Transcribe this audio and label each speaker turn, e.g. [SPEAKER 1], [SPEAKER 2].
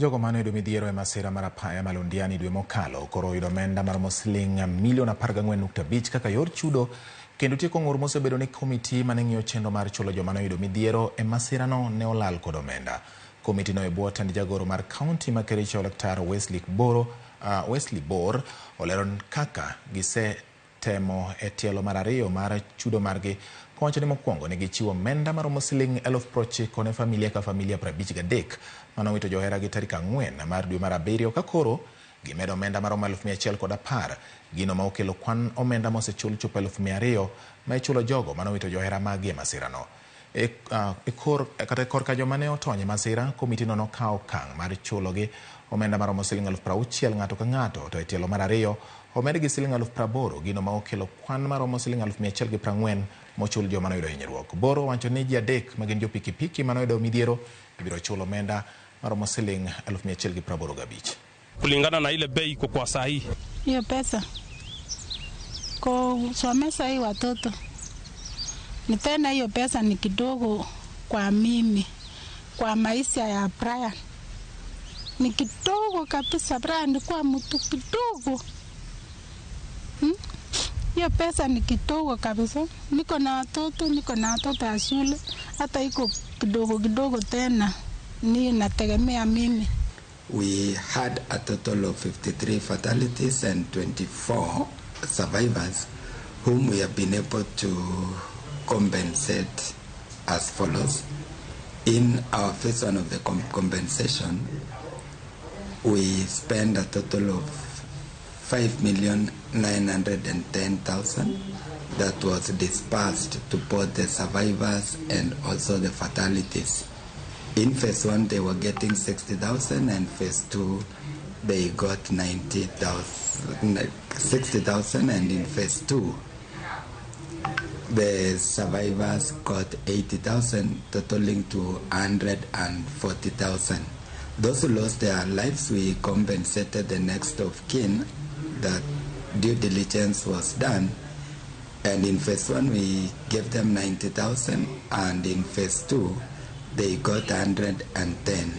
[SPEAKER 1] Jogo mane oyudo midhiero e masira mar apaya ma Londiani dwe mokalo koro oyudo omenda maromo siling milion 14.5 kaka yor chudo kendo tieko ng'ur mosebedo ni komiti mane ng'iyo chenro mar chulo joma noyudo midhiero e masirano ne olal kod omenda. Komiti no e bwo tend jagoro mar kaunti ma Kericho Laktar Wesley Boro, Wesley Bor olero kaka gise temo e tielo mar ariyo mar chudo margi kowacho ni mokwongo ne gichiwo omenda maromo siling 90,000 ne familia ka familia 53 manowito joheragi tarik 4 mar dwe mar abiriyo ka koro gimedo omenda maromo 110,000, gino ma okelo kwan omenda mosechul chopo 200,000 ma ichulo jogo manowito johera maggi e masirano. E kor, kata korka joma ne otony e masira, komiti no nokawo okang' mar chulogi omenda maromo siling 60,000 ng'ato ka ng'ato, to e tielo mar ariyo omedgi siling 80,000, gino ma okelo kwan maromo siling 140,000 mochul joma noyudo hinyruok. Boro wacho ni ji adek ma gin jo pikipiki manoyudo midhiero ibiro chul omenda maromo siling 185,000.
[SPEAKER 2] Kulingana na ile bei iko kwa saa hii.
[SPEAKER 3] Hiyo pesa kusomesha hii watoto ni tena, hiyo pesa ni kidogo kwa mimi, kwa maisha ya Brian ni kidogo kabisa. Brian kwa mtu kidogo. Hiyo pesa ni kidogo kabisa. Niko na watoto, niko na watoto ya shule, hata iko kidogo kidogo tena ni nategemea mimi.
[SPEAKER 4] We had a total of 53 fatalities and 24 survivors whom we have been able to compensate as follows. In our phase one of the compensation, we spent a total of 5,910,000 that was dispersed to both the survivors and also the fatalities. In phase one, they were getting 60,000, and phase two, they got 90,000, 60,000, and in phase two, the survivors got 80,000, totaling to 140,000. Those who lost their lives, we compensated the next of kin that due diligence was done. And in phase one, we gave them 90,000, and in phase two, they got 110.